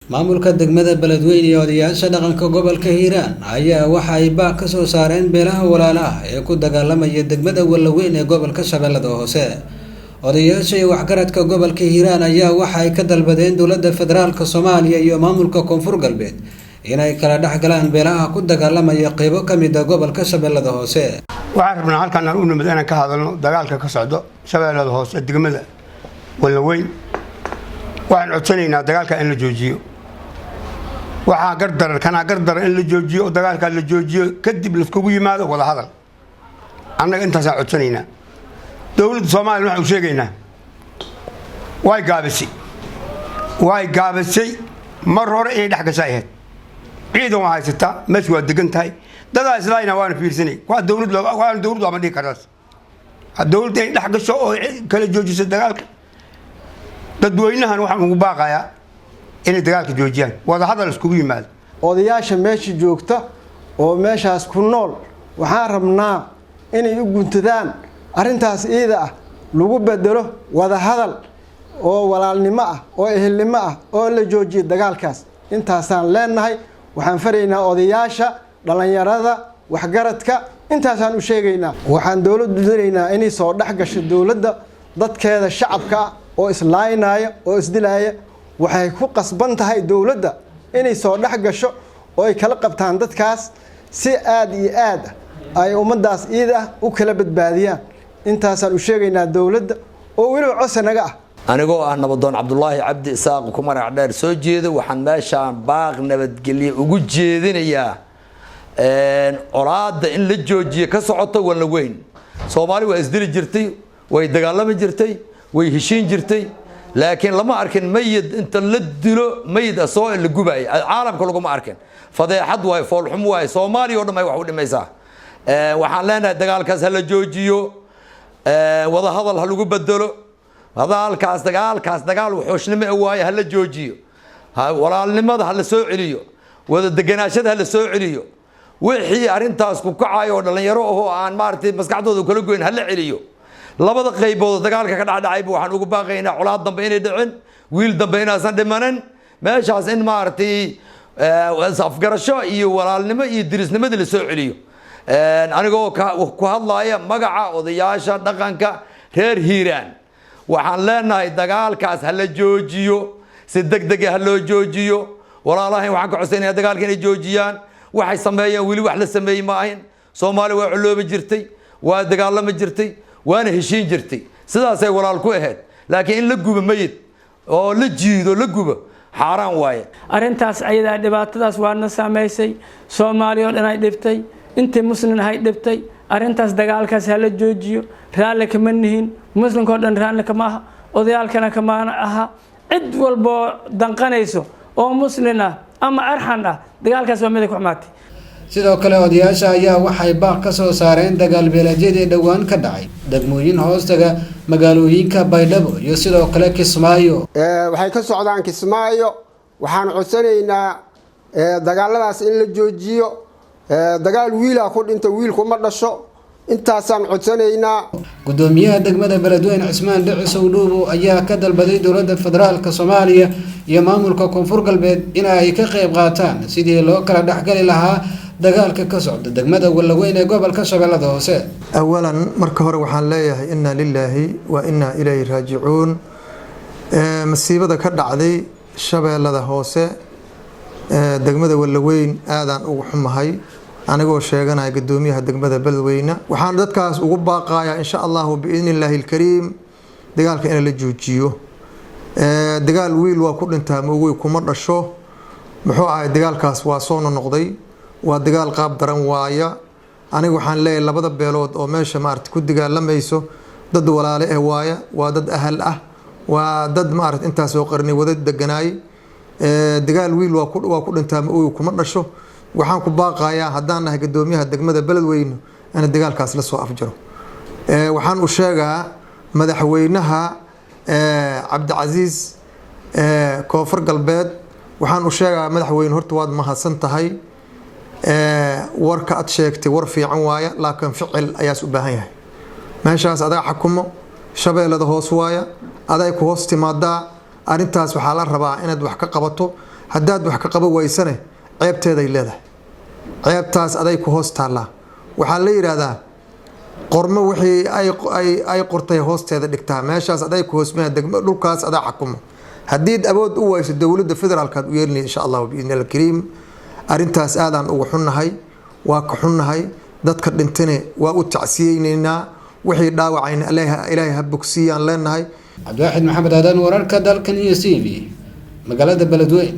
Maamulka degmada Beledweyne iyo odayaasha dhaqanka gobolka Hiiraan ayaa waxa ay baaq ka soo saareen beelaha walaalaha ee ku dagaalamaya degmada Wallaweyn ee gobolka Shabeellada Hoose. Odayaasha iyo waxgaradka gobolka Hiiraan ayaa waxa ay ka dalbadeen dowladda federaalka Soomaaliya iyo maamulka Koonfur Galbeed inay kala dhex galaan beelaha ku dagaalamaya qeybo ka mid ah gobolka Shabeellada Hoose. Waxaan rabnaa halkaan aan u nimid inaan ka hadalno dagaalka ka socdo Shabeellada Hoose, degmada Wallaweyn. Waxaan codsanaynaa dagaalka in la joojiyo. Waxaa gardaran kanaa gardaran in la joojiyo oo dagaalkaa la joojiyo, kadib laiskugu yimaado wada hadal. Annaga intaasaan codsanaynaa. Dowladda Soomaaliya waxaan u sheegaynaa, way gaabisay, way gaabisay. Mar hore inay dhex gashay ahayd. Ciidan waa haysataa, meeshu waa degan tahay, dadaa islaayna waana fiirsanay. Waa dowlad, waana dowlad waama dhihi kartaas. Dowladda inay dhex gasho oo kala joojiso dagaalka. Dadweynahan waxaan ugu baaqayaa inay dagaalka joojiyaan, wada hadal iskugu yimaado. Odayaasha meesha joogta oo meeshaas ku nool waxaan rabnaa inay u guntadaan arrintaas iida ah, lagu bedelo wada hadal oo walaalnimo ah oo ehelnimo ah oo la joojiyo dagaalkaas. Intaasaan leenahay. Waxaan faraynaa odayaasha, dhallinyarada, waxgaradka, intaasaan u sheegaynaa. Waxaan dowladdu diraynaa inay soo dhex gasho dowladda dadkeeda shacabka ah oo islaaynaya oo isdilaaya. Waxay ku qasban tahay dowladda inay soo dhex gasho oo ay kala qabtaan dadkaas, si aada iyo aad ay ummaddaas iida ah u kala badbaadiyaan. Intaasaan u sheegaynaa dowladda oo weliba codsi naga ah. Anigoo ah nabadoon Cabdulaahi Cabdi Isaaq, ku magac dheer Soo Jeeda, waxaan meeshaan baaq nabadgelye ugu jeedinayaa colaadda in la joojiyo ka socoto Wallaweyn. Soomaali waa isdili jirtay, way dagaalami jirtay, way heshiin jirtay, laakiin lama arkin mayid inta la dilo, mayid asoo la gubaay caalamka laguma arkin. Fadeexad waaye, foolxum waaye, Soomaaliya o dhan ay wax u dhimaysaa. Waxaan leenahay dagaalkaas ha la joojiyo, wadahadal ha lagu bedelo hadalkaas. Dagaalkaas dagaal wuxuushnimo waaye, ha la joojiyo. Walaalnimada ha la soo celiyo, wada deganaashada ha la soo celiyo. Wixii arrintaas ku kacayo oo dhallinyaro ahoo aan maaragtay maskaxdooda kala goyn ha la celiyo. Labada qaybood dagaalka ka dhacdhacayba waxaan ugu baaqaynaa colaad dambe inay dhicin, wiil dambe inaasan dhimanin meeshaas, in maaragtay afgarasho iyo walaalnimo iyo dirisnimadii la soo celiyo. Anigoo ku hadlaaya magaca odayaasha dhaqanka reer Hiiraan, waxaan leenahay dagaalkaas ha la joojiyo, si deg dega ha loo joojiyo. Walaalahayn waxaan ka codsaynaya dagaalka inay joojiyaan. Waxay sameeyeen weli wax la sameeyey ma ahayn. Soomaali waa coloobi jirtay, waa dagaalami jirtay, waana heshiin jirtay, sidaasay walaal ku ahayd. Laakiin in la gubo mayid oo la jiido, la gubo, xaaraan waaye. Arrintaas ayadaa, dhibaatadaas waadna saamaysay, Soomaaliya oo dhan ay dhibtay, intii muslin ahay dhibtay. Arrintaas, dagaalkaas hala joojiyo. Raalli kama nihin, muslimka oo dhan raalli kama aha, odayaalkana kamaana aha. Cid walboo danqanayso oo muslin ah ama arxan ah, dagaalkaas waa miday ku xumaatay. Sidoo kale odayaasha ayaa waxay baaq ka soo saareen dagaal beeleedyadii dhowaan ka dhacay degmooyin hoostaga magaalooyinka Baydhabo iyo sidoo kale Kismaayo. Waxay ka socdaan Kismaayo. Waxaan codsanaynaa dagaaladaas in la joojiyo. Dagaal wiilaa ku dhinta, wiilkuma dhasho. Intaasaan codsanaynaa. Gudoomiyaha degmada Beledweyne Cismaan Dhicisow Dhuubow ayaa ka dalbaday dowladda federaalka Soomaaliya iyo maamulka Koonfur Galbeed in ay ka qayb qaataan sidii loo kala dhexgali lahaa dagaalka ka socda degmada Wallaweyn ee gobolka Shabeellada Hoose. Awalan, marka hore waxaan leeyahay inna lilaahi wa inna ilayhi raajicuun. Masiibada ka dhacday Shabeellada Hoose, degmada Wallaweyn, aadaan ugu xumahay anigoo sheeganaya gudoomiyaha degmada Beledweyne. Waxaan dadkaas ugu baaqayaa, insha Allahu biidni illaahi alkariim, dagaalka in la joojiyo. Dagaal wiil waa ku dhintaa, maogoy kuma dhasho. Muxuu ahay, dagaalkaas waa soo nonoqday, waa dagaal qaab daran waaya. Aniga waxaan leeyahay labada beelood oo meesha maarata ku dagaalamayso dad walaale eh waaya, waa dad ahal ah, waa dad maarata intaasoo qarni wada deganaay. Dagaal wiil waa ku dhintaa, maogoy kuma dhasho. Waxaan ku baaqayaa, haddaan nahay gudoomiyaha degmada Beledweyne, in dagaalkaas la soo afjaro. Waxaan u sheegaa madaxweynaha Cabdicasiis Koonfur Galbeed, waxaan u sheegaa: madaxweyne, horta waad mahadsan tahay. Warka aad sheegtay war fiican waaya, laakiin ficil ayaas u baahan yahay. Meeshaas adaa xakumo, Shabeellada Hoos waaya, aday ku hoos timaadaa. Arrintaas waxaa la rabaa inaad wax ka qabato. Haddaad wax ka qaban waysane, ceebteeday leedahay, ceebtaas aday ku hoos taallaa. Waxaa la yidhaahdaa qormo wixii ay qortay hoosteeda dhigtaa. Meeshaas aday ku hoosmaa, degmo dhulkaas adaa xakumo. Haddiid awood u wayso, dowladda federaalkaad u yeelinaya, insha Allahu biidni alkariim. Arrintaas aadaan uga xunnahay, waa ka xunnahay. Dadka dhintane waa u tacsiyeyneynaa, wixii dhaawacayna Ilaahay ha bogsiiyaan leenahay. Cabdiwaaxid Maxamed Aadan, wararka dalkan iyo TV, magaalada Beledweyne.